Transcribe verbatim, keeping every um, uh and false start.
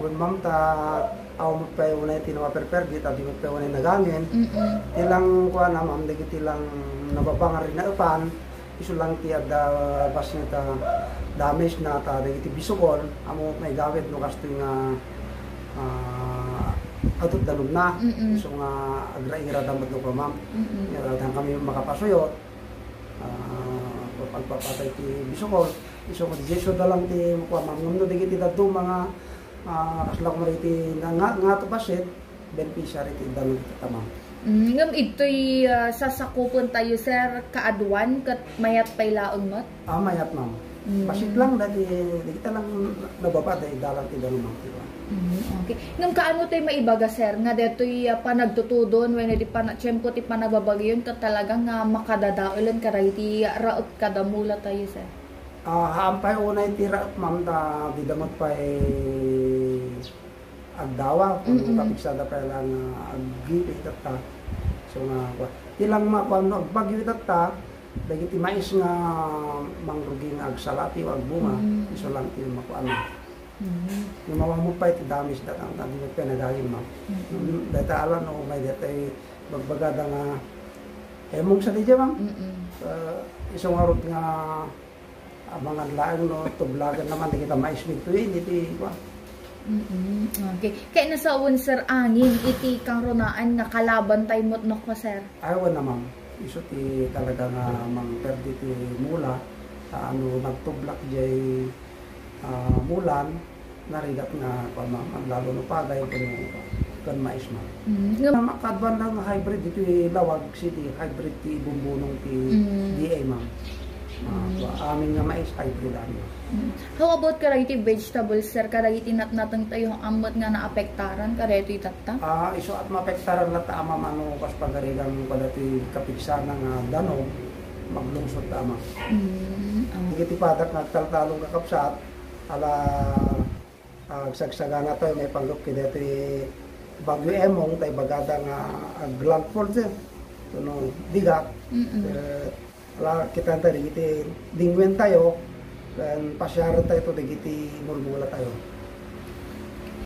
Wen, ma'am, ta awan met pay unay ti napaperpergit, a di met pay unay nagangin. Mm-mm. Ti lang kuana, ma'am, dagiti lang nababa nga rinaepan, isu lang ti adda bassit ta damage na, ta dagiti bisukol, ammo met maigawid no kastoy nga, ah, adut danumna. Mm-mm. Isu nga agrairada met no, ma'am. Mm-mm. Nga, daan kami makapasuyot. Ah, pagpapatay ti bisukol. Isu nga, isu da lang ti, kuan, ma'am, ngem no dagiti dadduma nga, ah, kasla koma dagiti nga, nga, nga bassit, beneficiary ti danum ita, ma'am. Mm, ngem idtoy, ah, sasakupen tayo, sir, kaaduan ket mayat pay laeng met? Ah, mayat, ma'am. Mm. Bassit lang dagiti, dagita lang nababa, dagita lang ti danum, ma'am, ti kuan. Mm, okay. Ngem kaano tay maibaga, sir, nga detoy, ah, panagtutudon wenno di pana-, tiempo ti panagbabagion ket talaga nga makadadaelen kadagiti raep kada mula tayo, sir? Ah, haan pay unay ti raep, ma'am, ta dida met pay agdawa, kun Mm-mm. kapigsada pay lang nga aggipi itatta. So nga, kua-, ti lang makuan no agbagyo itatta, dagiti mais nga mangrugi nga agsalati o agbunga, Mm. isu lang ti makuan. Mm. No mawa mo pay ti damage da, ang, ang di mo pinagagin, ma'am. Mm-mm. Dayta ala no may daytay bagbagada nga emong sa di dya, ma'am. Mm-mm. Ah, isu ngarud nga amangan laeng no tublagan naman dagita mais ditoy, ditoy, kua. Mm-mm. Okay. Kay nasawen, sir, angin iti kangrunaan nga kalaban tayo met no, sir? Ay, wen na, ma'am. Isu ti talaga nga mangperdi ti mula, ta ano, nagtublak jay, ah, mulan, narigat nga, kua, ma'am, lalo no pagay, ken, ken mais, ma'am. Mm, ngem Ma'am, kaduan lang nga hybrid ditoy Laoag City, hybrid ti bumbunong ti Mm. D A, ma'am. Ah, Mm. kua, amin nga mais, hybrid amin. Mm. How about kadagiti vegetables, sir? Kadagiti natnateng tayo, haan met nga naapektaran kadaytoy itatta? Ah, isu at maapektaran latta, ma'am, ano, kas pagarigan mo kadaytoy kapigsana nga danum, maglungsot ta, ma'am. Mm, ah. Dagiti padak nga agtaltalon, kakabsat, ala, ah, agsagsagana tayo, maipanggep kadaytoy Bagyo Emong, tay bagada nga aglandfall, sir. Kuno, diga. Mm-mm. Eh, Ala, kitan tayo dagiti dingwen tayo, ken pasiaren tayo to dagiti mulmula tayo.